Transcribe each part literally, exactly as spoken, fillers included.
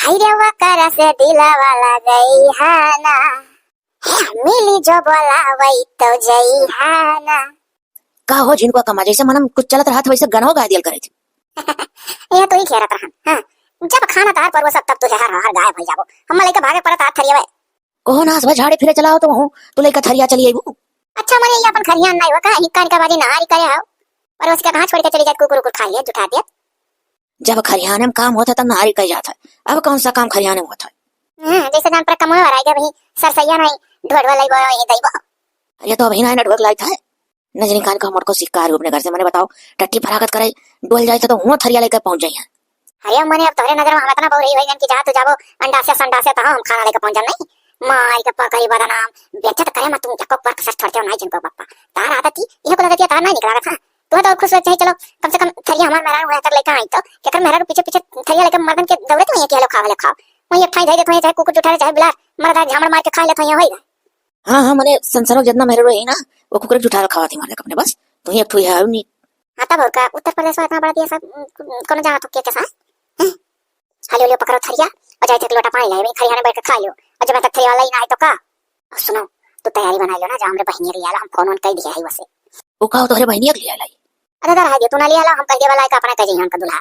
अरे वो करस दिलवा लगई है ना, मिली जो बोलावई तो जई है ना। का हो झिनकुआ कमा, जैसे मनम कुछ चलत रहत वैसे गनवा गाय दियल करे थी। ये तो ही खेरत रहन, हाँ। जब खाना तार पर वो सब तब तुझे हर हर गायब हो जाबो। हम लइका भागे पड़त हाथ थरियावे। कहो ना, सुबह झाड़े फिरे चला हो तो हूँ, तू लइका थरिया चली अइबू। अच्छा, मने ये अपन खरियान नहीं हुआ का? हिक्का निका बाजी नहारी करे हो। पर उसके कहाँ छोड़ के चली जात, कुकुर उकुर खा लिया, जुठा दिया। जब खरियाने में काम होता तब नहारी कह जाता है, अब कौन सा काम खरियाने में होता है? हाँ, जैसे जान पर कमवा रह गया वही सरसैया नहीं, ढोढवा लइबो, यही दइबो। अरे तो अभी ना ढोक लाई था, नजनी खान का मोटको सिक्का आ रही अपने घर से, मने बताओ, टट्टी फरागत करे, डोल जाए तो हुआ थरिया लेकर पहुंच जाइए। अरे मने अब तोहरे नजर में हम इतना बहु रही भाई कि जहाँ तू जाबो अंडासे संडासे तो हम खाना लेकर पहुंच जाम नहीं। माई के पकड़ी बदनाम, बेइज्जत करे मत तू, जाको पर कसर छोड़ते हो नहीं जिनको पप्पा। तार आदत ही, यह को लगती है तार नहीं निकला था। तू तो खुश रह चाहे चलो, कम से कम थरिया हमार मेहरान हुआ तक लेकर आई तो, क्या कर मेहरान के पीछे पीछे थरिया लेकर मर्दन के दौड़े तो ये क्या लो खावा ले खाओ। वहीं एक ठाई दे देते हैं, चाहे कुकुर उठा ले चाहे बिलार, मर्द आज झामड़ मार के खा लेते हैं, होई। हाँ, हाँ, मने संसारों जितना मेहरारू रही ना, वो कुकुर जुठा खावा थी मारे अपने बस, तू ही एक ठुई है नहीं। हाँ, तब और का, उत्तर प्रदेश में इतना बड़ा दिया सब, उम, कोनो जाना तो क्या कैसा है? हैं? हालियो लियो पकड़ो थरिया, और जाए थे एक लोटा पानी लाए, वहीं खरियाने बैठ के खा लियो, और जब तक थरिया वाला ही ना आए तो का? और सुनो, तू तैयारी बना लो ना, जा हमरे बहिनिया के लियाला, हम फोन वोन कई दिया है वसे। वो का तोहरे बहिनिया के लियाला? अरे दादा, रह दे, तू ना लियाला, हम कह दे वाला है का अपना कह जाइए हमका दूल्हा।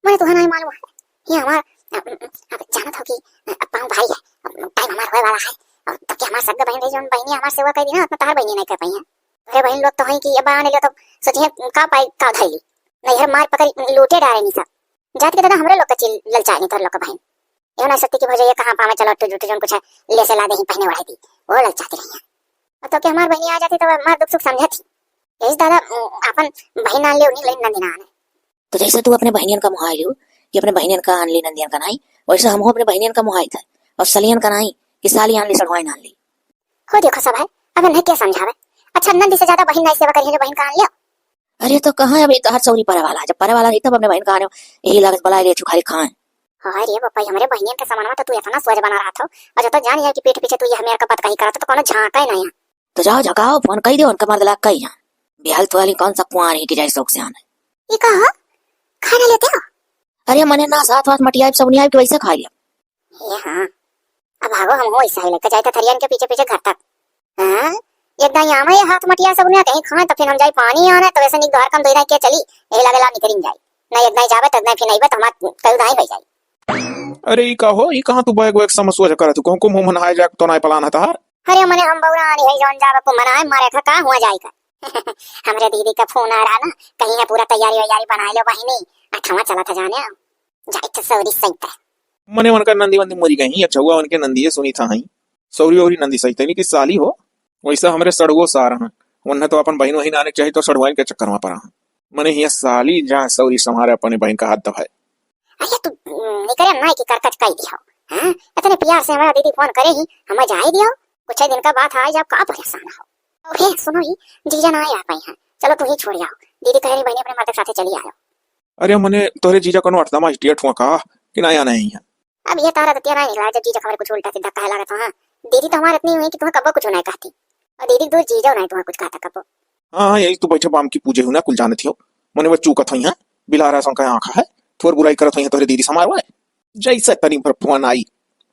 मने तुहे नहीं मालूम है, ये हमार, अब, अब जानत हो कि अब पाँव भाई है, अब टाइम हमार होए वाला है, और तब कि हमार सग बहन रही, जौन बहनी हमार सेवा कर दी ना, उतना तहार बहनी नहीं कर पाई है। अरे बहन लोग तो हैं कि अब आने लियो तो सोचिए का पाई का धैली, नहीं हर मार पकड़ लूटे डारे नहीं सब। जात के दादा हमरे लोग का चिल ललचाए नहीं तोर लोग का बहन। यो नहीं सकती कि भौजैया कहाँ पावे चलो टुजु टुजुन कुछ ले से ला दे ही पहने ओढ़े दी, वो ललचाती रही है। और तो कि हमार बहनी आ जाती तो हमार दुख सुख समझती। यही दादा, उम, अपन बहन आन ले उन्हीं ले नंदी ना आने। तो जैसे तू अपने बहनियन का मुहाई लियो कि अपने बहनियन का आन ली नंदियन का नाई, वैसे हमहू अपने बहनियन का मुहाई था और सलियन का नाई कि साली आन ली सढ़ुआइन आन ली। हो देखो सब है, अब नहीं क्या समझावे। अच्छा नंदी से ज्यादा बहन नाई सेवा करी है जो बहन का आन लियो। अरे तो कहाँ अब ये तोहर सौरी परे वाला है, जब परे वाला रही तब अपने बहन का आने यही लागत बला ले चुखारी खाए। हाँ रे बप्पा, हमरे बहनियन के समानवा तो तू इतना सोच बना रहा था, और जो तो जान है कि पीठ पीछे तू ये हमें का बात कहीं करत तो कोनो झांका ही नहीं है। तो जाओ झकाओ, फोन कई दियो, उनका मर्द लाग कई जान। बिहाल तो वाली कौन सा कुआर है कि जाए शौक से आने। ई का हो? खाना लेते हो? अरे मने ना, साथ वाथ मटियाइब, सब नियाइब के वैसे खा लिया। ए हाँ, अब भागो, हम हो ऐसा ही लेके जाए थे थरियन के पीछे पीछे घर तक। हाँ, एक दाई आवे ये हाथ मटिया सब ने कहीं खाए, तो फिर हम जाए पानी आने, तो वैसे निक घर कम दो के चली, यही लगे ला निकरिन जाए। ना एक दाई जावे, तो एक दाई फिर नहीं बे, तो हमार कई दाई हो जाए। अरे ई का हो, ई कहाँ तू बैग वैग समझ सोच करत हो? कहूँ कुंभ उम्भ नहाए जाए तो नाय पलान है तहार? अरे मने हम बौरा आनी है जौन जावे कुंभ नहाए, मारे था का हुआ जाए का? हमरे दीदी का फोन आ रहा ना, कहीं है पूरा तैयारी वैयारी बनाए लो बहिनी, अठवा चला था जाने, जाए तो सौरी सही है। मने उनका नंदी वंदी मुरी गई, अच्छा हुआ उनके नंदिये सुनी था हई। सौरी ओरी नंदी सही तैनी की साली हो, वैसा हमरे सड़ुओ सार हैं। उन्हें तो अपन बहिन वहिन आने के चाहिए तो सड़ुआइन के चक्कर में पड़ा हैं। मने हिया साली जहाँ सौरी संभारे अपने बहिन का हाथ दबाए। अरे तू, उम, निकरे ना कि करकच कह दियो, हाँ? इतने प्यार से हमारा दीदी फोन करे ही, हमें जाए दियो। कुछ ही दिन का बात है, जब का परेशान हो। अरे सुनो ही, जीजा ना आ पाई हैं, चलो तू ही छोड़ जाओ। दीदी कह रही बहनी अपने मर्द के साथे चली आयो। अरे मने तोहरे जीजा कोनो अठदमा स्टेट हुआ का कि ना आना है यहाँ? अब ये तारा दतिया नहीं निकला जब जीजा हमारे कुछ उल्टा सीधा कहे लगा था। हाँ, दीदी तो हमारे इतनी हुई कि तुम्हें कब्बो कुछ नहीं कहती, और दीदी दूर जीजा नहीं तुम्हें कुछ कहता कब्बो। हाँ, हाँ, यही तो बैठे बाम की पूजे हूँ ना, कुल जानत हो। मने वो चूकत हुई है, बिलारा सौ का आँखा है, थोर बुराई करत हुई है तोहरे दीदी समार हुआ है। जैसे तनी पर फोन आई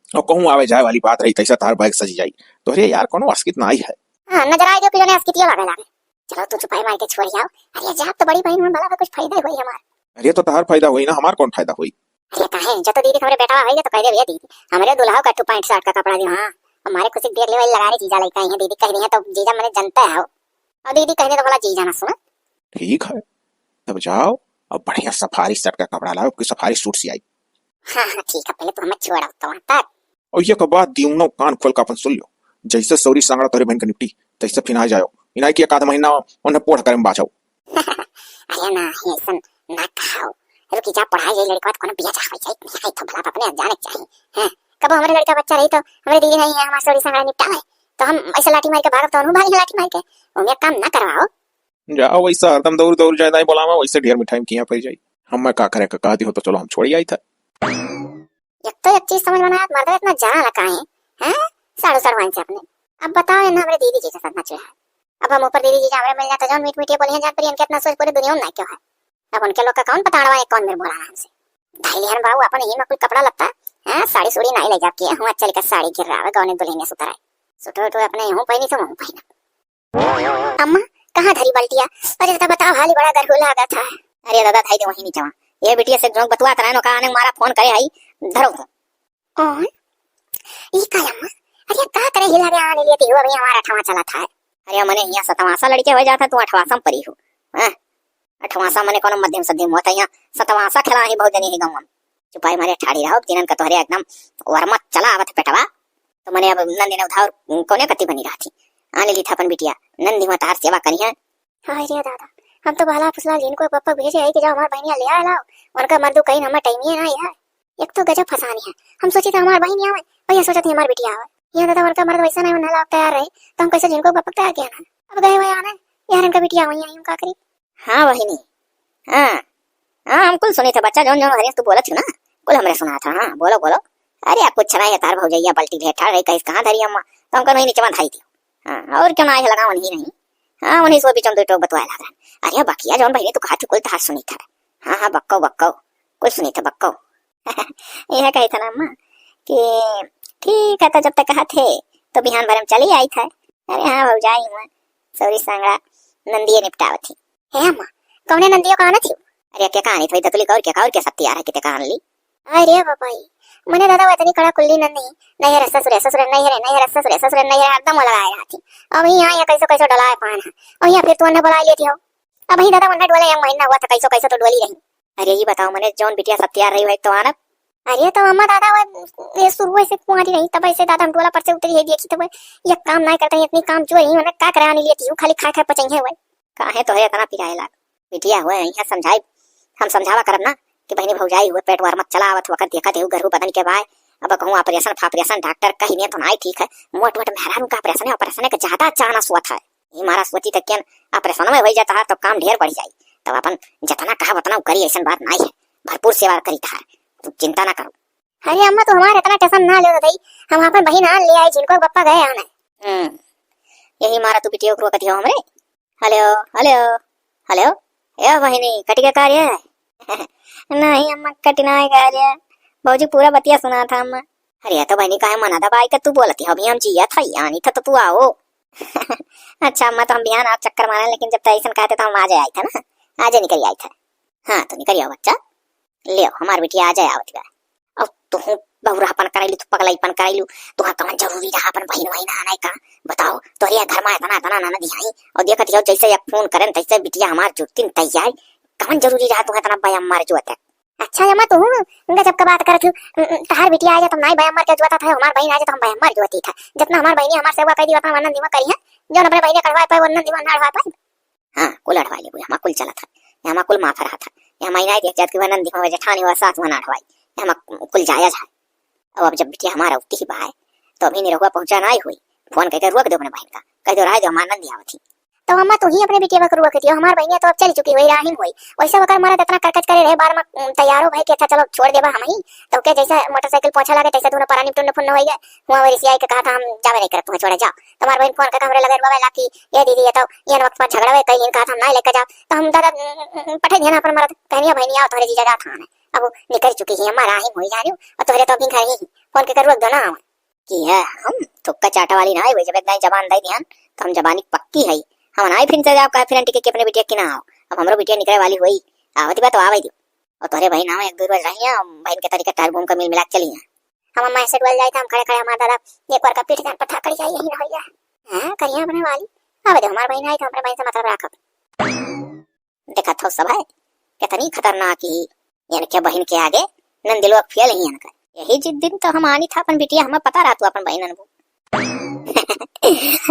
और कहूँ आवे जाए वाली बात रही, तैसा तार बैग सज जाई। तोहरे यार कोनो अस्कित ना आई है। हाँ, नजर आए जो कि जने अस्कितिया लागे लागे। चलो तू चुपाई मार के छोड़ जाओ। अरे जाब तो बड़ी बहन में भला कुछ फायदा होई हमार। अरे तो तहार फायदा होई ना, हमार कौन फायदा होई? अरे काहे, जब तो दीदी हमरे बेटा होई तो कह दे भैया दीदी, हमरे दुल्हा का टू पैंट शर्ट का कपड़ा दियो, हाँ। हमारे कुछ देर ले वही लगा रही जीजा लड़का है दीदी कह रही है तो जीजा मैंने जनता है हो। और दीदी कह दे तो भला जीजा ना सुना। ठीक है, तब जाओ और बढ़िया सफारी शर्ट का कपड़ा लाओ, कोई सफारी सूट सियाई। हाँ, हाँ, ठीक है, पहले तू हमें छोड़ आओ तो वहाँ तक। और ये का बात दीवनो कान खोल के अपन सुन लो, जैसे सौरी सांगड़ा तोहरे बहन के निपटी, तैसे फिनाई जाओ, इनाई की एक आध महीना उन्हें पोढ़ करे में बाचो। अरे ना, ऐसन ना कहो, रुकी जा, पढ़ाई जाई लड़का तो कोनो बिया चाहवे जाई, नहीं आई तो भला अपने जाने के चाही। हैं, कबो हमरे लड़का बच्चा रही तो हमरे दीदी नहीं है, हमारे सौरी सांगड़ा निपटावे, तो हम ऐसे लाठी मार के भागब तो उन्हों भागी लाठी मार के, उन्हें काम ना करवाओ। जाओ, वैसा हरदम दौड़ दौड़ जाए, नहीं बोलावा, वैसे ढेर मिठाई में किया पड़ जाई। हम मैं का करे का कहती हो तो चलो हम छोड़ आई था। एक तो एक चीज समझ में ना आत, मर्दवा इतना जाना लगा है, हैं? साढ़ू सड़वाइन से अपने। अब बताओ ना, हमरे दीदी जी के साथ ना है। अब हम ऊपर दीदी जी जावरे मिल जाता, जौन मीठ मीठे बोली हैं, जान पर इनके इतना सोच पूरी दुनिया में ना क्यों है। अब उनके लोग का कौन पता अड़वा है, कौन मेरे बोला हमसे। धाई लिहन बाबू, अपन ही में कुल कपड़ा लत्ता, हैं? चूड़ी नाहीं लइ जाब कि हुआँ चलि के साड़ी गिर्रावे, गौने दुल्हनिया सुतराई। सुटो उटो अपने यहूँ पहिनी तो वहूँ पहिना। अम्मा, कहाँ धरी बल्टिया? अरे दादा बताओ, हाली बड़ा गरहू लागत है। अरे दादा, धई दे वहीं नीचवा। ये बिटिया से जोंक बतुआत रहे न, का आने मारा फोन करे आई, धरो फोन। कौन? ई का अम्मा? अरे का करे हिला के आने लिए हो, अभी हमारा अठवा चलत है। अरे मने हियाँ सतवासा लड़के होइ जात है, तू अठवासा में परी हो। हाँ? अठवासा मने कौनो मध्यम सध्यम होत है, हियाँ सतवासा खेला ही बहुत जनी ही गाँव में। चुपाई मारे ठाड़ी रहो, तीनन का तोहरे एकदम वर्मा चला आवत पेटवा। तो मने अब नंदी ने उधार कौने कति बनी रहती। आने ली था अपन बिटिया, नंदी हुआँ तहार सेवा करी है। हाय रे दादा, हम तो भला फुसला जिनको पप्पा भेजे है कि जाओ हमार बहनिया ले आए लाओ, उनका मर्दू कहीं हमार टाइम ही ना है। एक तो गजब फसानी है, हम सोचे थे हमार बहन आवे, और ये सोचत ही हमार बिटिया आवे। यहाँ दादा उनका मर्द वैसा नहीं होने लाग तैयार रहे, तो हम कैसे जिनको पप्पा तैयार किया ना। अब गए हुए आने, यार इनका बिटिया वहीं आई, हम का करी? हाँ बहिनी, हाँ, हाँ, हम कुल सुनी थे बच्चा, जौन जौन हरियस तू बोलत हो ना, कुल हमरे सुना था। हाँ, बोलो, बोलो। अरे, कुछ नहीं है, तार भौजैया बल्टी भेंट ठाड़ रही, कहिस कहाँ धरी अम्मा, तो हमका नहीं नीचे धाई दियो। हाँ, और क्यों ना आए लगा वहीं नहीं। हाँ, वहीं सो बीच में दो टोक बतवाए लाग रहे। अरे बकिया, जौन बहिनी तू कहा थी, कुल तार सुनी था। हाँ, हाँ, बक्को, बक्को, कुल सुनी थे, बक्को। यह कही था ना अम्मा कि ठीक है, तो जब तक कहा थे, तो बिहान भर में चली आई था। अरे हाँ, भौजाई हुआ, सौरी सांगड़ा नंदिये निपटावत ही। हे अम्मा, कौने नंदियो का आना थी? अरे के कहानी थोड़ी दतुली का और के का और के सत्ती आ रहा है, किते कहानी ली? अरे बापाई, मने दादा वो इतनी कड़ा कुल्ली नंदी, नहीं है ससुरे, ससुरे नहीं है, नहीं है ससुरे, ससुरे नहीं है, हरदम वो लगाए रहती। अब यहाँ, यहाँ कैसो, कैसो डलाए पान है। और यहाँ फिर तू अन्य बुला लेती हो। अब ही दादा उन्हें डोले एक महीना हुआ था, कैसो, कैसो तो डोली रही। अरे ये बताओ मने, जौन बिटिया सत्यार रही है तो आनब? अरे तो अम्मा दादा वो ये शुरू से कुंवारी रही, तब ऐसे दादा हम डोला पर से उतरी है, देखी तब ये काम नहीं करता है, इतनी काम जो रही, उन्हें का कराने लेती हूँ, खाली खाए खाए पचई है वही। काहे तोहे इतना पिराए लाग? बिटिया हुए, यहाँ समझाई, हम समझावा करब ना कि बहिनी भौजाई हुए, पेट वार मत चला आवत, वकर देखत है, गरहू बदन के बाय। अब कहूँ ऑपरेशन फापरेशन, डॉक्टर कही नहीं तो नाई ठीक है, मोट मोट मेहरारू का ऑपरेशन है, ऑपरेशन के ज्यादा चांस होत है। ये मारा सोची तक केन ऑपरेशन में हो जाता है तो काम ढेर बढ़ जाई। तब अपन जितना कहा उतना करी, ऐसन बात नाई है, भरपूर सेवा करी था, तू चिंता ना करो। अरे अम्मा, तू हमारे इतना टेंशन ना ले दई, हम अपन बहिन आन ले आई, जिनको पप्पा गए आने। हम्म, यही मारा तू बिटिया को कथी हो हमरे। हेलो, हेलो, हेलो, ए बहिनी, कट गया कार्य? नहीं अम्मा, कट ना है कार्य, भौजी पूरा बतिया सुना था अम्मा। अरे तो बहिनी, काहे मना दबाई के तू बोलती हो, अभी हम जिया था, यानी था तो तू आओ। अच्छा अम्मा, तो हम बिहान आप चक्कर मारे, लेकिन जब तो ऐसा कहते तो हम आज आए थे ना, आज निकल आए थे। हाँ तो निकल आओ बच्चा, ले आओ, हमार बिटिया आ जाए आवत बा। अब तुहू बहुरापन कराइलू, तू पगलाईपन कराइलू, तुहा कवन जरूरी रहा अपन बहिन वहिन आने का? बताओ, तोहरे घर में इतना इतना ननद आई और देखत हो जैसे एक फोन करें तैसे बिटिया हमार जुटिन तैयार। कवन जरूरी रहा तुहा इतना बयान मार जो तक? अच्छा अम्मा, तू गजब का बात करत हो। उम, उम, तहार बिटिया आ जा तो हम नाई बयान मार के जुआता था, हमार बहिन आ जा तो हम बयान मार जुआती था। जितना हमार बहिनी हमार सेवा कर दी उतना नंदी में करी है, जो अपने बहिनी कढ़वा पाए वो नंदी में ना कढ़वा पाए। हाँ, कुल अढ़वा लेबू, हमा कुल चलत है, हमा कुल माफ रहत है। हमा इनाई देख जात कि वह नंदी हुआ, जेठानी हुआ, सास हुआ ना अढ़वाई, हमा कुल जायज है। अब, अब जब बिटिया हमारा उतही बा है, तो अभी निरहुआ पहुँचा ना आई हुई, फोन करके रोक दे अपने बहन का, कह दो रह दो, हमार नंदी आवत ही। तो अम्मा तू ही अपने बिटिया का रोक दियो, हमार बहनिया तो अब चली चुकी हुई, राहिम हुई। वैसे वकर मरद इतना करकच करे रहे, बार में, उम, तैयारो भाई के था, चलो छोड़ देबा हम ही, तो के जैसे मोटरसाइकिल पोछा लागे तैसे दोनों परानी टुन्न फुन्न हो गए। हुआ वही रिसियाई के कहा था हम जावे नहीं करत, तुम्हें छोड़े जाओ। तुम्हार बहिन फोन करके हमरे लगे रोवे लागी, "ए दीदी, ये तो एहन वक्त पर झगड़ा हुए, कहीं इनका हम नाई लेके जाओ।" तो हम दादा, उम, उम, पठे दिया ना अपन मरद, कहनिया बहिनी आओ, तोहरे जीजा जात हन। अब वो निकल चुकी ही, हमारा ही होई जानियो, और तोहरे तो अभी घर ही, फोन करके रोक दो ना हम। कि है हम थुक्का चाटा वाली ना है, वही जब एक दाई जबान दे दिहन, तो हम जबानी पक्की है। हम नाई फिर से जाओ, का फिर टिके के अपने बिटिया की ना आओ। अब हमरो बिटिया निकले वाली हुई, आवती बा तो आवे दियो। और तोहरे बहिन आवे एक दो रोज रहिया, बहिन के तरीका टार घूम के मिल मिला के चली हैं। हम अम्मा ऐसे डोल जाए तो हम खड़े खड़े हमार दादा एक बार का पीठ जान पठा कर जाए, यही ना हो जाए। हाँ, करिए अपने वाली। अब जब हमार बहिन आई तो अपने बहिन से मतलब रखब। देखत हो सब है, कितनी खतरनाक ही। इनके बहिन के आगे नंदी लोग फेल ही इनका। यही जिस दिन तो हम आनी था अपन बिटिया, हमें पता रहा तू अपन बहिन अनबू।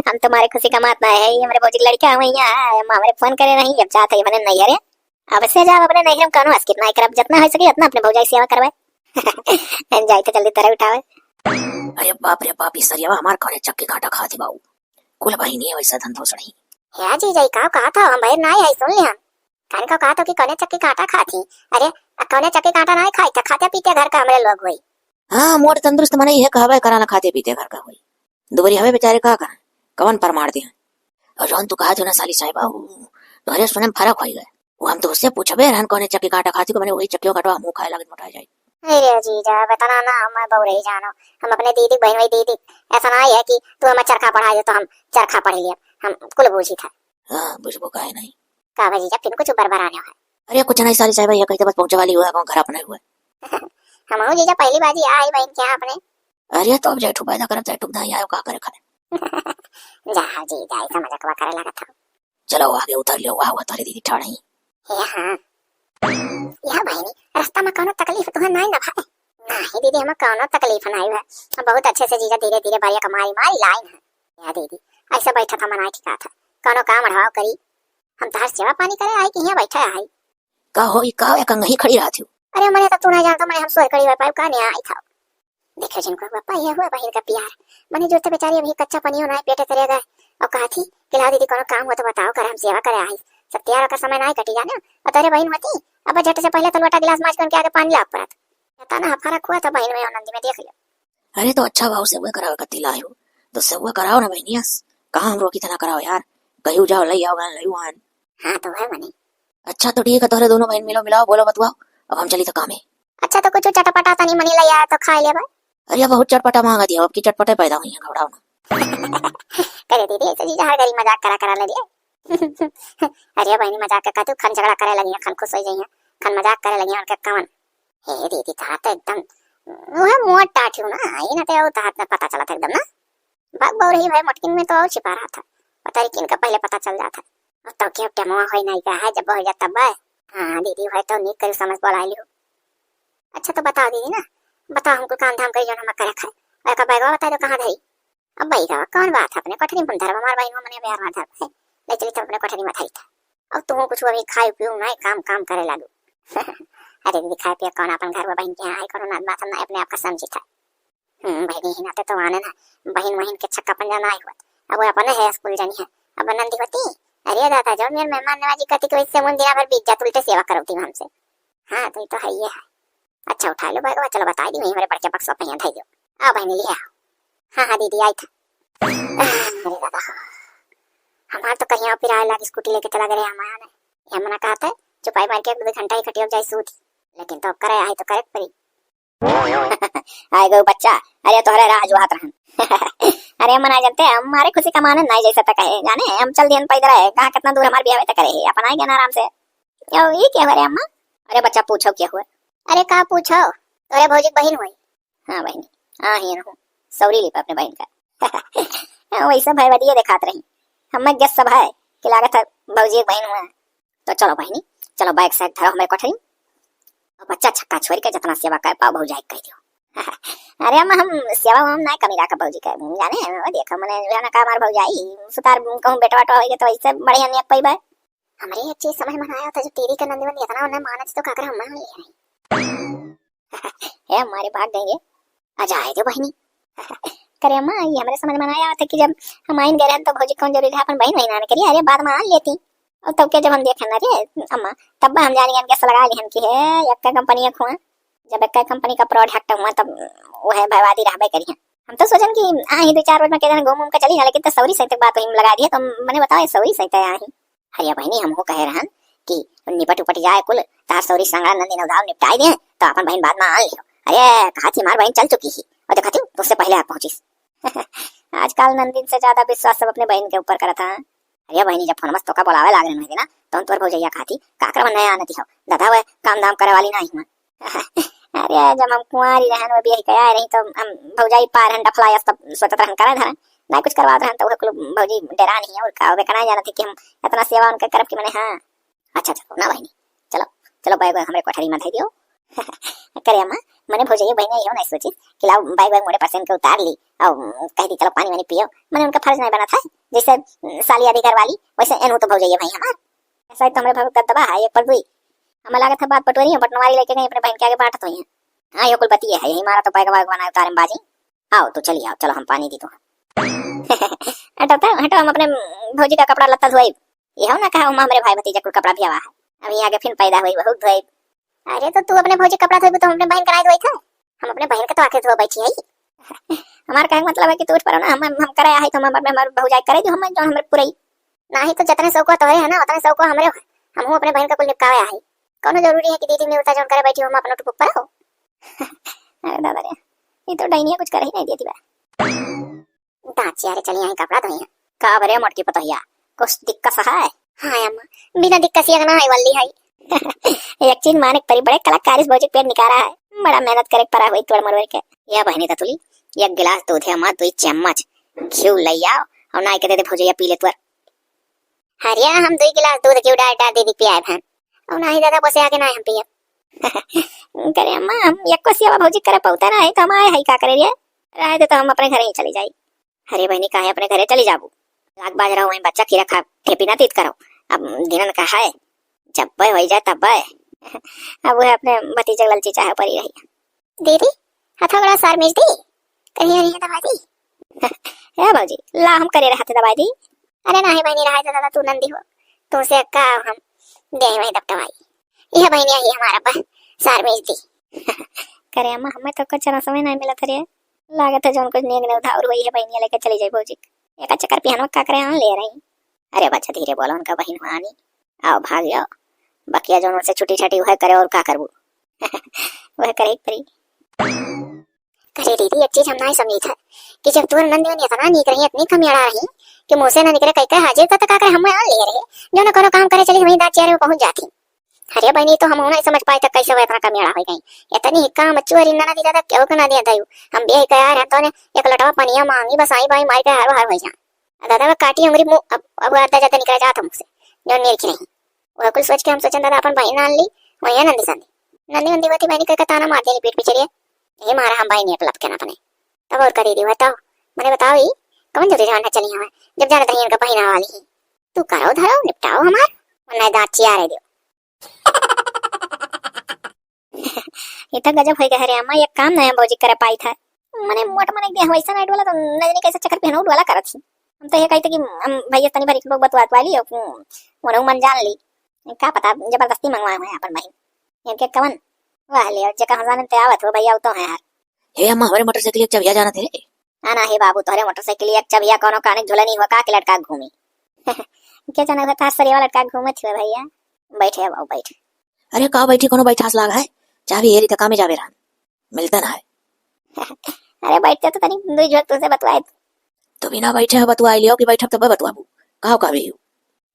हम तुम्हारे खुशी का मात ना है, ये हमारे भौजी के लड़का है, वहीं है, हम हमारे फोन करे नहीं, अब जाते ही बने नहीं है रे। अब से जाब अपने नैहर में कौनो अस्कित ना करब, जितना हो सके उतना अपने भौजाई सेवा करबे। जाई तो जल्दी तरह उठावे। अरे बाप रे बाप, ई सरियावा हमार कौने चक्की काटा खाती बाऊ। कुल बहिनी है वैसा धन धोसड़ी। हे जीजा, ई का कहा था? हम बहिर ना आई, सुन लिया। कान का कहा था कि कौने चक्की काटा खाती। अरे, कौने चक्की काटा ना खाई था, खाते पीते घर का हमरे लोग हुई। हाँ, मोट तंदुरुस्त मने यह कहबे करा ना खाते पीते घर का हुई। दुबरी हवे बेचारे का करें, कवन प्रमाण दे? और जौन तू कहा थे ना साली साहिबा, उ तोहरे सुने में फर्क होई गए। वो हम तो उससे पूछबे रहन कौने चक्की काटा खाती को, मैंने वही चक्कियों काटवा मुंह खाए लागत मोटा जाए। अरे जीजा, अब इतना ना हम बउरही जानो। हम अपने दीदी बहिन वही दीदी, ऐसा ना है कि तू हमें चरखा पढ़ा दे तो हम चरखा पढ़ लिया, हम कुल बूझी था। हाँ, बुझबो काहे नहीं। का बा जीजा, फिर कुछ बरबराने है? अरे कुछ नहीं, सारी साहब, ये कही तो बस पहुँचे वाली हुआ है, घर अपने हुआ। हमहू जीजा पहली बाजी आई बहिन के यहाँ अपने। अरे तो अब जैठू पैदा करब, जैठू दाई आयो, का करे खाए। जा जीजा, ऐसा मजाकवा करे लगा था। चलो आगे उतर लियो, वाह, वाह, तोहरे दीदी ठाड़ ही। हे हाँ। या बहिनी, रास्ता में कौनो तकलीफ तुहर नाई ना भाई? नाही दीदी, हमें कौनो तकलीफ नाई बा। हम बहुत अच्छे से जीजा धीरे धीरे बरिया का मारी मारी लाइन है। या दीदी, ऐसे बैठा था मनाई ठिका था, कौनो काम अढ़ाव करी। हम तहर सेवा पानी करे आई कि यहाँ बैठा आई? का होई, का एक अंगही खड़ी रहत हो? अरे मने तो तू नहीं जानता, मने हम सोए खड़ी हुआ पाइप का नहीं आई था। देखो जिनको हुआ पाई है, हुआ बहिन का प्यार। मने जुड़ते बेचारी अभी कच्चा पनियो ना पेटे तरे गए। और कहा थी कि लाओ दीदी, कोनो काम हो तो बताओ, कर हम सेवा करे आई। सब तैयार होकर समय ना कटी जाने। और तेरे बहिन होती, अब झट से पहले तो लोटा गिलास माज के उनके आगे पानी लाग पड़त। पता ना फर्क हुआ था बहिन में और नंदी में, देख लियो। अरे तो अच्छा भाव से हुआ करावे कत्ती लाए हो, तो से हुआ कराओ ना बहिनिया। कहाँ हम रोकी तना कराओ यार, कहीं जाओ, लई आओ, लई आन। हाँ तो है मने। अच्छा तो ठीक है, तोहरे दोनों बहिन मिलो मिलाओ, बोलो बतुआओ, अब हम चली तो कामे। अच्छा तो कुछ चटपटा तनी मनी लई आया तो खाई लेबे। अरे बहुत चटपटा मांगा दिया, अब की चटपटे पैदा हुई है, घबराओ ना। करे दीदी, ऐसे जीजा हर घड़ी मजाक करा करा ले दिए। अरे बहिनी मजाक के कहतू, खन झगड़ा करे लगी, खन खुश हो जाइए, खन मजाक करे लगी उनके कवन। हे दीदी, तहार तो एकदम मुँह मोट टाट हूँ ना, ई ना ते और तहार ना पता चलत एकदम ना। बाग बौरही भाई मोटकिन में तो और छिपा रहा था, पता नहीं किनका पहले पता चल जाता। और तो क्या टेमवा होई नहीं का है, जब हो जाता बे। हाँ दीदी, भाई तो नीक करू समझ बोला लियो। अच्छा तो बताओ दीदी ना, बताओ हमको काम धाम करी जो हम करे खाए। और का बैगवा बता दो कहाँ धरी? अब बैगवा कौन बात है, अपने कोठरी में धरवा, हमार बहिन मने प्यार में धरवा है, ले चली तो अपने कोठरी में धरी था। अब तुम कुछ अभी खाए पियो नहीं, काम काम करे लागू। अरे दीदी, खाए पिए कौन, अपन घर में बहिन के यहाँ आई, कोनो ना बात हम ना अपने आप का समझी था। हम्म, बहिनी ही नाते तो आने ना, बहिन वहिन के छक्का पंजा ना आई हुआ। अब वो अपने है स्कूल जानी है, अब नंदी होती। अरे दादा, जो मेरे मेहमान नवाजी करती तो इससे मुन दिना भर बीत जात, उल्टे सेवा करौती हमसे। हाँ तो ये तो है, ये है। अच्छा उठा लो बैगवा, चलो बताई दी, वहीं हमारे बड़के बक्सवा पे यहाँ धई दो। आओ बहिनी, ले आओ। हाँ हाँ दीदी, आई था। अरे दादा, हमार तो कहीं पिराए लाग, स्कूटी लेके चला गए हमारा ने। ये मना कहते, चुपाई मार के एक दो घंटा ही खटियो जाए सूत। लेकिन तो अब करे आई तो करे परी। आए गो बच्चा, अरे तोहरे राह जो हाथ रहन। अरे मना जानते, हमारे खुशी का मानन नहीं जैसे तक है, जाने हम चल दियन पैदल है, कहाँ कितना दूर हमारे बियाह तक है, अपन आए गए ना आराम से। यो, ये क्या हो रे अम्मा? अरे बच्चा, पूछो क्या हुआ? अरे का पूछो? अरे भौजी के बहिन हुई। हाँ बहिनी, हाँ ही हूँ, सौरी ली अपने बहिन का। वैसे भाई बदिये दिखात रही, हमें गैस सब है कि लागत है भौजी के बहिन हुआ। तो चलो बहिनी, चलो बैग सैग धरो हमारे कोठरी। अब बच्चा छक्का छोड़ के जितना सेवा कर पाओ भौजाई कह दियो। अरे अम्मा, हम सेवा में हम ना कमी रखा भौजी के, जाने वो देखो मने जो है ना का हमार भौजाई सुतार कहूँ बेटा बेटा होइए तो इससे बढ़िया नहीं पैबा। हमरे एक चीज समझ में ना आया था, जब दीदी के नंदी वंदी इतना उन्हें मानत तो का करे हम मान ले रही। ए, हमारे भाग गए। आ जाए दे बहिनी। करे अम्मा, ये हमरे समझ में ना आया था कि जब हम आइन गए रहन तो भौजी कौन जरूरी है अपन बहिन वहिन आने करिए, अरे बाद में आन लेती। और तब के जब हम देखे ना रे अम्मा, तब हम जानी हम गैस लगा लिहन कि है एक्का कंपनी एक हुआ। जब एक्का कंपनी का प्रोडक्ट हुआ तब वो है भयवादी रहबे करिए। हम तो सोचन कि आ ही दो चार रोज में के जन घूम घूम के चली है, लेकिन तो सौरी सही तक बात वही में लगा दिए, तो मने बताओ ये सौरी सही तक आ ही। अरे बहिनी, हमहू कहे रहन कि निपट उपट जाए कुल, तार सौरी संगड़ा नंदी नवदाव निपटाई दे, तो अपन बहिन बाद में आ लियो। अरे, कहा थी हमार बहिन चल चुकी ही, और देखा थी तुझसे पहले आ पहुंची। आजकल नंदिन से ज्यादा विश्वास सब अपने बहिन के ऊपर करत है। अरे बहिनी, जब फोन मस्त तोका बोलावे लाग रहे ना, तो तोर भौजैया कहा थी, का करवन नया आनती हो, दादा वह काम धाम करे वाली ना ही। अरे, जब हम कुंवारी रहन, वो बियाह के आए रही, तो हम भौजाई पार हन, डफला यस, तब सोचत रहन, करे धरन, ना कुछ करवात रहन, तो वह कुल भौजी डेरा नहीं है, और का, वे कना जानत है कि हम इतना सेवा उनका करब कि मने, हाँ। अच्छा, चलो ना बहिनी, चलो, चलो, बैग वैग हमरे कोठरी में धई दियो। करे अम्मा, मने भौजाई बहिनी यो नहीं सोची कि लाओ बैग वैग मोरे परसेंट के उतार ली, और कह दी, "चलो पानी वानी पियो।" मने उनका फर्ज नहीं बना था, जैसे साली आदि घर वाली, वैसे एनहू तो भौजाई है भाई हमार। ऐसा ही तो हमरे भाभी का दबा है, एक पर दुई। हमें लागत है बात पटोरी है, पटनवारी लेके गई अपने बहन के आगे बांटत हुई है। हाँ, ये कुल बतिये है, यही मारा तो पैगवा वैगवा ना उतारे में बाजी। आओ, तो चली आओ, चलो हम पानी दी तो। हटो तो, हटो, हम अपने भौजी का कपड़ा लत्ता धोए। ये हो ना कहा, हम हमरे भाई भतीजा कुल कपड़ा भी आवा है। अब यहाँ के फिर पैदा हुई, बहुत धोए। अरे, तो तू अपने भौजी कपड़ा धोबू, तो हम अपने बहन का नहीं धोई था? हम अपने बहन का तो आखिर धो बैठी है। हमार कहे का मतलब है कि तू उठ पड़ो ना, हम, हम करे आहे तो हम अपने, हमार भौजाई करे जो हम, जो हमरे पुरई। नाही तो जतने सौको तोहरे है ना, उतने सौको हमरे है। हमहू अपने बहन का कुल निपकावे आहे। कौनो जरूरी है कि दीदी निवता जौन करे बैठी हो, हम अपना टुपुक पर हो? अरे दादा रे, ई तो डैनिया कुछ करही नाहीं देती बा। दाँत चियारे चली आई कपड़ा धोई। का बरे मोटकी पतोहिया, कुछ दिक्कत है? हाँ अम्मा, बिना दिक्कत से ना है वल्ली है। एक चीज माने के परी, बड़े कलाकारी से भौजी पेट निकारा है, बड़ा मेहनत करे के परा हुई तोड़ मरोड़ के। या बहिनी ततुली, एक गिलास दूध है अम्मा, दुई चम्मच घिउ लई आओ और नाई के दे दे भौजैया पी ले तुअर। हरिया हम दुई गिलास दूध घिउ डाल डाल दीदी पियाए भन, और नाहीं दादा बसे आगे नाहीं हम पियब। करे अम्मा, हम एको सेवा भौजी करे पौता ना है तो हम आए है का करे रे? रहे दे तो हम अपने घरे ही चली जाई। अरे बहिनी, काहे अपने घरे चली जाबू? लाग बाज रहो, वहीं बच्चा खीरा खा, ठेपी ना तीत करो। अब दिनन का है, जब्बे होई जाए तब्बे। अब वह अपने भतीजे के ललची चाहे परी रही। दीदी, हथा बड़ा सार मीज दी, कहीं नहीं दबा दी। ए भौजी, ला हम करे रहते दबा दी। अरे नाही बहिनी, रहा तो दादा तू नंदी हो, तुमसे का हम दे वही दबदबाई। यह बहिनी आई हमारा बा, सार मीज दी। करे अम्मा, हमें तो कुछ ना समय नहीं मिला था रे। लागत है जौन कुछ नेग ने उधार हुई है बहिनिया लेके चली जाई भौजी। एक चक्कर पिहनवा का करे आन ले रही। अरे बच्चा धीरे बोलो, उनका बहिन हुआ आनी। आओ भाग जाओ, बकिया जौन उनसे छुट्टी छाटी वह करे और का करबू। वह करे एक परी। अरे दीदी, एक चीज हम नाहीं समझी था कि जब तोर नंदियन इतना नीक रही, इतनी कमियाड़ा रही कि मुँह से ना निकले, कई कई हाजिर तक का करे हम आन ले रहे, जो ना कोनो काम करे चली वहीं दाँत चियारे में पहुँच जाती। अरे बहिनी, तो हम नाहीं समझ पाए था कैसे वो इतना कमियाड़ा हो गई। इतनी हिक्का हम अच्छी वाली ना दी दादा, क्यों को ना दिया दायु। हम भी हिक्का यार, हम तो ने एक लटवा पनिया मांगी, बस आई बाई मार के हारो हार हो जा। दादा वो काटी उंगली मुँह, अब, अब आधा ज्यादा निकल जाता मुँह से, जो नीर की नहीं। वह कुल सोच के हम सोचन दादा अपन बहिन आन ली, वही नंदी संदी। नंदी नंदी होती बहिनी कह के ताना मार देनी पीठ पीछे रे। यही मारा हम बहिनी एक लपके ना अपने। तब और करी दी हुआ तो, मने बताओ ही, कौन जरूरी जाना चली हमें, जब जाना तही इनका बहिना वाली ही। तू करो धरो, निपटाओ हमार, वरना दाँत चियारे दियो। ये तो गजब हो गया रे अम्मा, ये काम नहीं हम भौजी करे पाई था। मने मोट मने दे वैसा नहीं डोला तो नजनी कैसे चक्कर पहनो डोला करत ही। हम तो ये कहते कि हम भैया तनी भरी लोग बतवा बतवा ली, उन्होंने मन जान ली। का पता जबरदस्ती मंगवाए हुए अपन बहिन। इनके कवन? वाह ले, जेका हम जाने ते आवत हो भैया, वो तो है यार। हे अम्मा, हमारे मोटरसाइकिल एक चबिया जाना थे। आ ना हे बाबू, तोहरे मोटरसाइकिल एक चबिया कोनो काने झुलनी हो का के लटका के घूमी? के जाने हुआ थार सरिया लटका के घूमत हुए भैया। बैठे बाबू, बैठ। अरे का बैठी, कोनो बैठास लाग है? चाबी हेरी त कामे जावे रहन। मिलता ना है। अरे बैठते तो तनी दुई झोंक तुमसे बतवाए। तो बिना बैठे हो बतवाई लियो कि बैठब तब बतवाबू। का कहबे हो?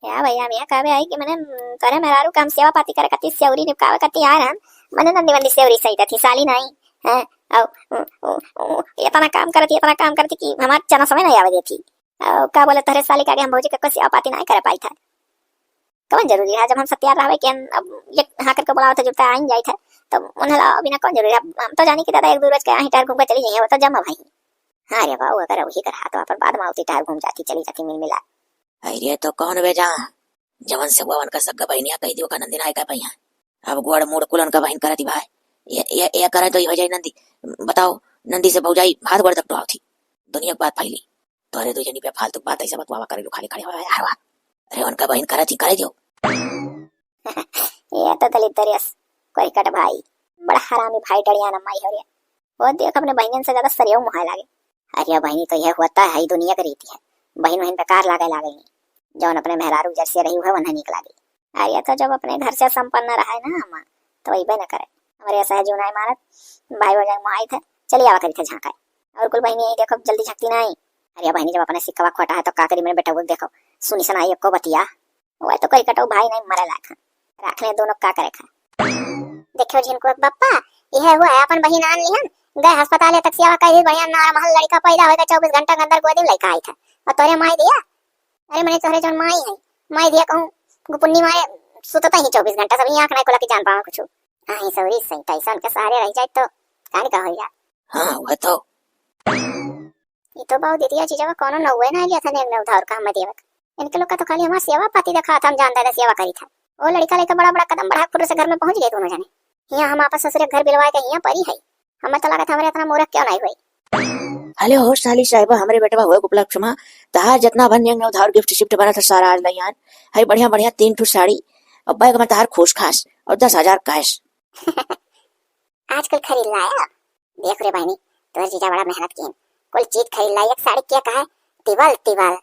या भैया, हम यहाँ कहबे आई कि मने, तोरे मेहरारू का हम सेवा पाती करे खातिर सेवरी निपकावे खातिर आए रहन। मने नंदी वंदी सेवरी सही थी, साली नहीं। हैं? अब, उ, उ, उ, इतना काम करती, इतना काम करती कि हमार चना समय नहीं आवे देती। और का बोले, तोहरे साली का आगे हम भौजी के कोई सेवा पाती नहीं करे पाई था। कौन जरूरी है, जब हम सत्यार रहबे कि हम अब ये हाँ करके बुलावत है, जुबता आइन जाइत है, तो उन्हें लाओ बिना कौन जरूरी है? हम तो जानी कि दादा एक दो रोज के यहाँ टायर घूम के चली जाइए, वो तो जमा भाई। हाँ रे बाबू, अगर वही कर हाथ पर बाद में आवती टायर घूम जाती, चली जाती मिल मिला। अरे तो कौन बे जा, जवन से वो उनका सग्गा बहिनिया कह दियो का नंदी ना है का भैया। अब गोड़ मूड़ कुलन का बहिन करती भाई, ये, ये, ये करे तो ये हो जाए नंदी। बताओ, नंदी से भौजाई हाथ गोड़ तक टोआवती, दुनिया की बात फैली। तोरे दो जनी पे फालतू बात ऐसा बतवावा करे लो, खाली खड़े हो यार वाह। अरे उनका बहिन करे थी, करे दियो। ये तो दलित दरियस, कोई कट भाई, बड़ा हरामी भाई डड़िया ना माई हो रे। वो देख अपने बहिनन से ज्यादा सरिया मुहाय लागे। अरे बहिनी तो यह होता है, ई दुनिया के रीति है। बहिन वहिन बेकार लागे लागे ही। जौन अपने मेहरारू जैसे रही हुए वन्हें नीक लागे। अरे तो जब अपने घर से संपन्न रहे ना अम्मा, तो वही न करे। हमारे ऐसा है जो नहीं मानत, भाई भौजाई मुहाई थे, चली आवा करी थे झांकाए। और कुल बहिनी यही देखो जल्दी झकती नहीं। अरे बहिनी जब अपने सिक्कवा खोटा है तो का करी, मेरे बेटा को देखो, सुनी सुनाई एको बतिया। वह तो करी कटो भाई नहीं मरे लायक है। राख ले दोनों का करे खा। देखो झिनको बप्पा, यह हुआ है अपन बहिन आन लिहन, गए अस्पताल या तक सेवा करी, बढ़िया ना महल लड़का पैदा होएगा, चौबीस घंटा के अंदर गोदी में लड़का आई था। और तोरे माई दिया, अरे मने तोहरे जौन माई है, माई दिया कहूँ गुपुन्नी मारे सुतता ही चौबीस घंटा, सब आँख नहीं खोला कि जान पावा कुछ। हाँ, ही सौरी सही, तैसा उनके सहारे रह जाए तो कान का हो जा। हाँ, वह तो। ये तो बाऊ दीदिया जीजा का कोनो नौवे ना लिया था नेग ने उधार का हम देवक। इनके लोग का तो खाली हमार सेवा पाती देखा था, हम जानता था सेवा करी था। वो लड़का लेकर बड़ा बड़ा कदम बढ़ा फुर्र से घर में पहुंच गए दोनों जने। यहाँ हम आपस ससुरे घर बिलवाए के यहाँ परी है। हमें तो लगा था हमारे इतना मूर्ख क्यों नहीं हुई। हेलो हो साली साहिबा, हमरे बेटवा हुए उपलक्ष्य मा तहार जितना भर नेग ने उधार गिफ्ट शिफ्ट बना था सारा आज लइयान। है बढ़िया बढ़िया तीन ठो साड़ी और बैग में तहार खोस खास और दस हजार कैश। आजकल खरीद लाया। देख रे बहनी, तोर जीजा बड़ा मेहनत किन, कुल चीज खरीद लाई, एक साड़ी क्या कहा, तिबल तिबल।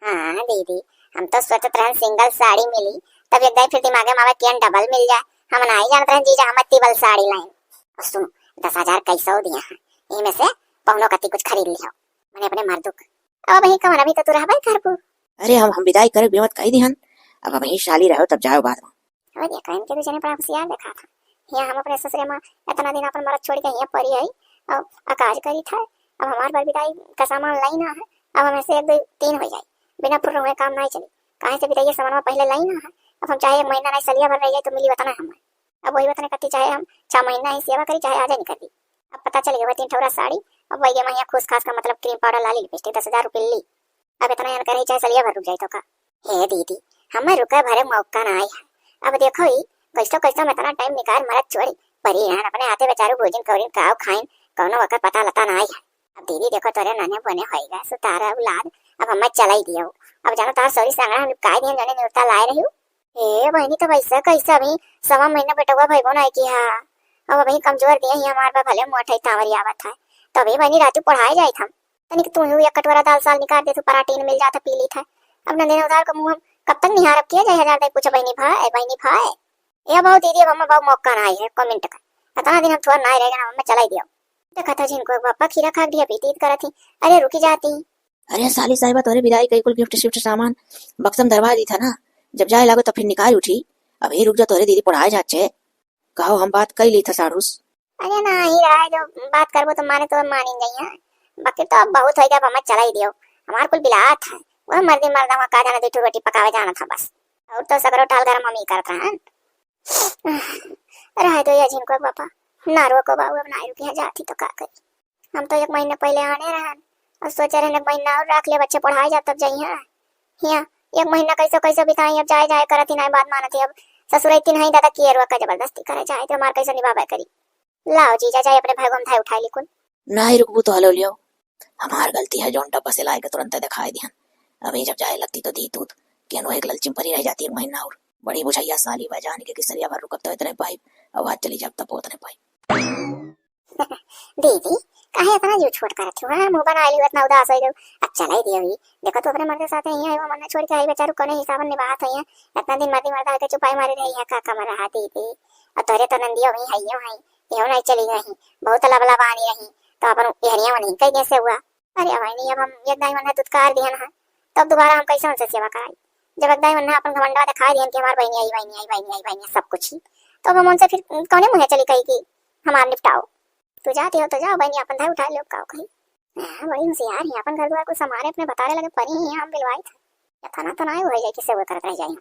हाँ दीदी, हम तो सोचत रहन सिंगल साड़ी मिली, तब एक दाई फिर दिमागे में आवे कि डबल मिल जाए। हम नहीं जानत रहन जीजा हम तिबल साड़ी लाइन। और सुनो, दस हजार कैसो दिया है, इमे से पौनो कत्ती कुछ खरीद लियो, मने अपने मर्दुक। अब वही कमरा भी तो तू रहबे करबू। अरे हम, हम विदाई करे बेमत कही दिहन, अब वही साली रहो तब जाओ बाद में। अब देखो इनके दू जने बड़ा होशियार देखा था। यहाँ हम अपने ससुरे में इतना दिन अपन मरद छोड़ के यहाँ परी आई, अब अकाज करी था, अब हमार बर विदाई का सामान लाई ना है, अब हमें से एक दो तीन हो जाए, बिना फुर्र हुए काम नहीं चली। काहे से विदाई के सामान में पहले लाई ना है, अब हम चाहे एक महीना नहीं सलिया भर रह जाए तो मिली वतना हमें। अब वही वतने कत्ती चाहे हम छह महीना ही सेवा करी, चाहे आजे नहीं करी। अब पता चल गया, वह तीन ठौरा साड़ी, अब वही के महिया खुश खास का मतलब क्रीम पाउडर, लाली, लिपस्टिक, दस हजार रुपये ली। अब इतना यान करे, चाहे सलिया भर रुक जाए तो का? हे दीदी, हमें रुके भरे मौका ना आई है। अब देखो ही, कैसो कैसो में इतना टाइम निकाल मरद छोड़ी, परी रहन अपने हाथे बेचारू भोजन कौरिन काव खाइन, कौनो वकर पता लता ना आई है। अब दीदी देखो तोरे नन्हे बने होइगा, सुतारा औलाद, अब हमें चलाई दियो। अब जानो तार सौरी सांगड़ा हम निपकाई दिहन, जने निउरता लाए रही। ए बहिनी, तब ऐसा कैसे अभी सवा महीना बेटवा भइबो ना की हा, अब अभी कमजोर दिए ही हमार बा, भले मोट है, तांवरी आवत है, तभी बहिनी रातू पढ़ाए जाइत हम। तनिक तू ही एक कटोरा दाल साल निकाल दे, तू पराठीन मिल जात है, पी लीत है। अब नंदिन उधार का मुंह हम कब तक निहारब, किया जाए हजार दाई पूछा बहिनी भाई, बहिनी भाई। ए बहु दीदी, अब हमें बहु मौका ना आई है, एको मिनट का। इतना दिन हम थोड़ा ना रह गए, हमें चलाई दियो। देखा था जिनको बापा खीरा खा के ढिया पीती करत ही। अरे रुकी जाती। अरे साली साहिबा, तोरे विदाई कई कुल गिफ्ट शिफ्ट सामान बक्सम धरवा दी था ना, जब जाए लागो तब फिर निकाल उठी। अभी रुक जा, तोरे दीदी पढ़ाए जाचे। कहो हम बात कई ली था साढ़ूस। अरे ना ही रहा है, जो बात करबो तो माने तो मानी नहीं है, बाकी तो अब बहुत हो गया, अब हमें चलाई दियो। हमार कुल बिलात है, वह मर्दी मर्दा वहाँ का जाना, दो ठो रोटी पकावे जाना था बस, और तो सगरो टाल घर मम्मी करत रहन। रह दो या जिनको बापा, ना रोको बाबू, अब ना रुकी है जाती तो का करी। हम तो एक महीना पहले आने रहन और सोचे रहन एक महीना और रख ले, बच्चे पढ़ाए जा तब जाइए। हिया एक महीना कैसो कैसो बिताई, अब जाए जाए करत ही नहीं बात मानत ही। अब ससुर इतनी नहीं दादा किए रुआ का जबरदस्ती करे जाए तो हमार कैसे निभावे करी। लाओ जीजा जाए अपने भगवान धाय उठाए लिकुन। नहीं रुकबू तो हलो लियो, हमार गलती है, जौन डब्बा से लाए के तुरंत दिखाई दिहन। अभी जब जाए लगती तो दी दूध, केनो एक ललचिम परी रह जाती एक महीना और। बड़ी बुझैया साली बा, जान के कि सरिया भर रुकब तो इतने पाइप, अब आज चली जाब तब उतने पाइप। दीदी, काहे इतना जीव छोट करत हो, हाँ? मुंह बनाए लियो, इतना उदास हो गयो। अब चलाई दियो ही। देखो तो अपने मर्द के साथ ही है, वो मन्ना छोड़ के आई बेचारू, कोने हिसाबन निभात है। इतना दिन मर्दी मर्दा के चुपाई मारी रही है, का कमर रहा दीदी। और तोरे तो नंदियो भी है, यो है, यो नहीं चली गई, बहुत लबला बानी रही, तो अपन एहरिया में नहीं कह कैसे हुआ। अरे बहनी, अब हम एक दाई मन्ना दुत्कार दिहन है, तब दोबारा हम कैसे उनसे सेवा कराई? जब एक दाई मन्ना अपन घमंडवा दिखाई दिहन कि हमार बहनी आई, बहनी आई, बहनी आई, बहनी सब कुछ ही, तो अब हम उनसे फिर कौने मुँहे चली कही कि हमार निपटाओ? तू जाती हो तो जाओ बहनी, अपन धाय उठाए लो, का कही। हाँ, बड़ी होशियार है, अपन घर द्वार को संभारे अपने बतारे लगे परी ही, हम बिलवाई था। इतना तो ना हो जाए कि सेवा करत रह जाए हम।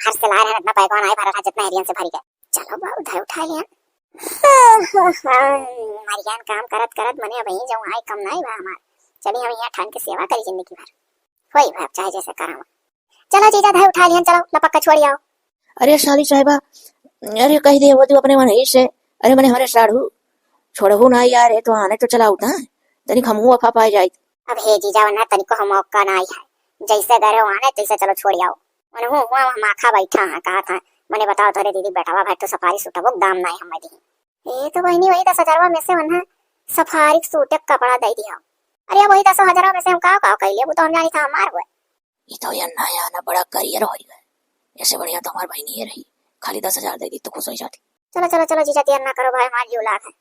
हर से ला रहे इतना बैगवा नहीं भरा था जितना एरियन से भरी गए। चलो बाबू, धाय उठा लिया। मरियान काम करत करत मने अब यहीं जाऊँ, आए कम नहीं बा हमार। चली हम यहाँ ठान के सेवा करी जिंदगी भर। होई बा, चाहे जैसे करावा। चलो जीजा, धाय उठा लिहन, चलो लपक के छोड़ी आओ। अरे साली साहिबा, अरे कह दे वो तू अपने मन ही से, अरे मने हमारे साढ़ू छोड़हू ना यार, ये तो आने तो चला उठा, तनिक हमहू अफा पाए जाइत। अब हे जीजा, वरना तनिको हम मौका ना आई है, जैसे गए हो आने तैसे चलो छोड़ी आओ। उनहू हुआ हम आखा बैठा है, कहा था मने बताओ तोरे दीदी बेटवा भाई तो सफारी सूटबो दाम ना है हमें दी। ये तो बहनी वही दस हजारवा में से वरना सफारी सूट एक कपड़ा दे दिया। अरे वही दस हजारवा में से हम काव काव कैले, वो तो हम जानी था हमार हुए। ई तो ये नया ना बड़ा करियर हो गया। ऐसे बढ़िया तो हमार बहनी ये रही, खाली दस हजार दे दी तो खुश हो जाती। चलो, चलो, चलो जीजा, देर ना करो भाई, हमार जीव लाग है।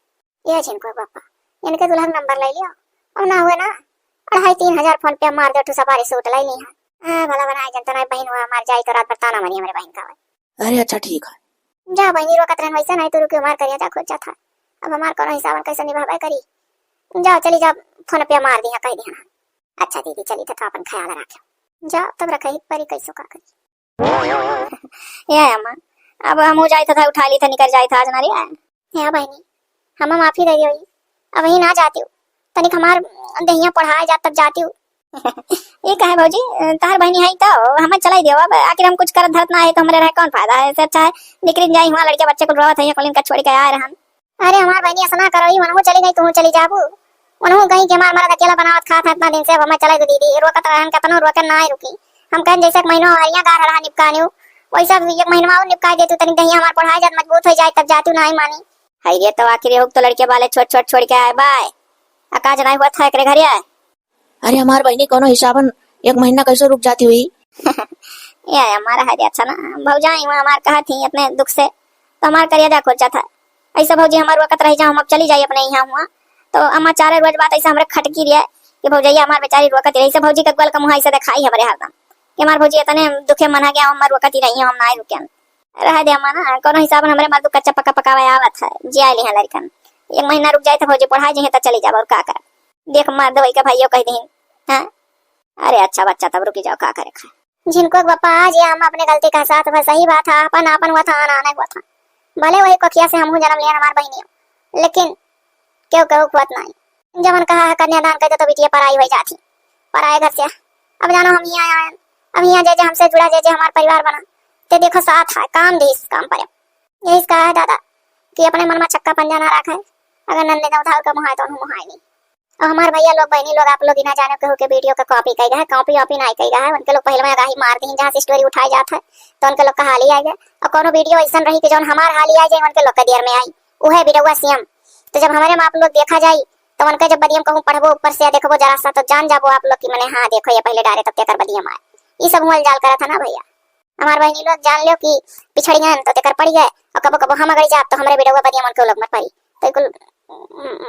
ये झिनको पापा, इनके दुल्हन नंबर ले लियो। अब ना हुए ना, अढ़ाई तीन हजार फोन पे मार दो, ठू सफारी सूट ले ली है। हाँ, भला बनाए जनता नहीं बहन हुआ, हमार जाई तो रात भर ताना मारी हमारे बहन का। अरे अच्छा ठीक है। जा बहनी, रोकत रहन वैसे नहीं तो रुके, हमार करिया जा खोज जाता। अब हमार कोनो हिसाबन कैसे निभावे करी। जाओ चली जा, फोन पे मार दिया, कह दिया ना। अच्छा दीदी, चली तो, तो अपन ख्याल रखे। जाओ तब रखे ही परी कैसो का करी। ए अम्मा, अब हमहू जाइत था, उठा ली था, निकल जाइत था आज ना रे। हे बहिनी, हम माफी दे दियो, अब ही ना जाती हूँ, तनिक हमार देहिया पढ़ाए जात तब जाती हूँ। ये कहे भौजी, तहार बहिनी है तो हमें चलाई दियो, अब आखिर हम कुछ करत धरत ना है तो हमरे रहे कौन फायदा है, इससे अच्छा है निकल जाई, हुआ लड़के बच्चे कुल रोवत है, कुल इनका छोड़ के आए रहन। अरे हमार बहिनी, ऐसा ना करो, ई वनहु चली गई, तू चली जाबू। वनहु गई कि हमार मरद अकेला बनावत खात है इतना दिन से, अब हमें चले दे दीदी, रोकत रहन, कतनो रोकन ना आई रुकी। हम कहन जैसे एक महीनो हरिया गार रहा निपकानियो, वैसा भी एक महीना और निपका दे तू, तनी दहिया हमार पढ़ाई जात मजबूत हो जाए, तब जातू ना आई मानी। हाय रे, तो आखिर ये तो लड़के वाले छोट छोट छोड़ के आए बाय, आ का जनाई हुआ था एकरे घरे आए। अरे हमार बहिनी, कोनो हिसाबन एक महीना कैसे रुक जाती हुई? ये हमारा है अच्छा ना, भौजाई हुआ हमार कहा थी इतने दुख से, तो हमार करेजा खोल जाता है। ऐसा भौजी हमार रोकत रही जाओ, हम अब चली जाई अपने यहाँ हुआ। तो अम्मा चारे रोज बात ऐसा हमरे खटकी रही है कि भौजैया हमार बेचारी रोकत रही, ऐसे भौजी का ग्वाल का मुँह ऐसे देखाई हमरे हरदम कि हमार भौजी इतने दुखे मना गया, हमार रोकत ही रही है, हम ना रुके। रह दे अम्मा ना, कोनो हिसाब हमरे मर्दू कच्चा पक्का पकावे आवत है, जिया लिहा लड़कन। एक महीना रुक जाए तो भौजी पढ़ाई जाए तो चली जाब, और का कर। देख मार दवाई का भाइयों कह दीन, हाँ? अरे अच्छा बच्चा, तब रुकी जाओ, का करे खा। झिनको के बापा, आज ये हम अपने गलती का एहसास भा, सही बात है, आपन, आपन हुआ था, आना, आना हुआ था। भले वही कोखिया से हमहू जन्म लिया हमार बहिनिया, लेकिन केहू केहू के होत नाई। जवन कहा है कन्यादान कर दे तो बिटिया पराई हो जाती, पराए घर से। अब जानो हम यहाँ आए, अब यहाँ जे जे हमसे जुड़ा, जे जे हमार परिवार बना, ते देखो साथ है, काम दे इस काम पर। यही कहा है दादा कि अपने मन में छक्का पंजा ना रखा है, अगर नंदे ना उधार का मुहाए तो उन्हों मुहाए नहीं। और हमार भैया लोग, बहनी लोग, आप लोग इना जाने केहू के वीडियो का कॉपी कई गए, कॉपी वॉपी ना कई गए, उनके लोग पहले में आगाही मार दी, जहाँ से स्टोरी उठाई जात है, तो उनके लोग का हाल ही आ गया। और कोनो वीडियो ऐसा रही कि जौन हमार हाल ही आ जाए, उनके लोग का देर में आई, उहे वीडियो सीएम। तो जब हमारे में आप लोग देखा जाई, तो उनका जब बदियम कहूँ पढ़बो ऊपर से या देखबो जरा सा, तो जान जाबो आप लोग कि मने हाँ, देखो ये पहले डारे तब तेकर बदियम आए। ये सब हुआ जाल करा था ना भैया। हमार बहनी लोग जान लो कि पिछड़ियन तो तेकर पड़ गए, और कबो कबो हम अगर जाब तो हमरे वीडियो बदियम उनके लोग मत पड़ी। तो कुल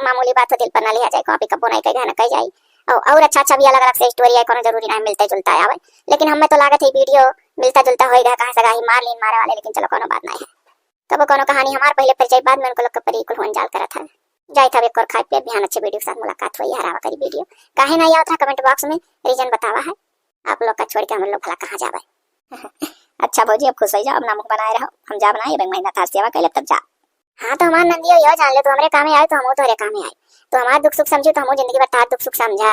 मामूली बात हो, दिल पर ना लिया जाए, कॉपी कबो नहीं कही ना कही जाए। और, और अच्छा अच्छा भी अलग अलग से स्टोरी है, कोनो जरूरी नहीं मिलते जुलता है आवे, लेकिन हमें तो लागत है वीडियो मिलता जुलता होएगा, कहाँ से गाही मार लीन मारे वाले, लेकिन चलो कोनो बात नहीं है। कबो कोनो कहानी हमार पहले परिचय बाद में उनको लोग के परी कुल होन जाल करत है। जाए था एक और खाए पिए, बिहान अच्छे वीडियो के साथ मुलाकात हुई, हरावा करी वीडियो। काहे ना आवत रहा कमेंट बॉक्स में, रीजन बतावा है। आप लोग का छोड़ के हम लोग भला कहाँ जावे। अच्छा भौजी, अब खुश हो जाओ, अपना मुंह बनाए रहो, हम जाब ना, ये महीना थार सेवा कैले तब जा। हाँ तो हमार नंदियो यो जान ले, तू हमरे कामे आए तो हमहू तोहरे कामे आए, तू हमार दुख सुख समझू तो हमहू जिंदगी भर तार दुख सुख समझा।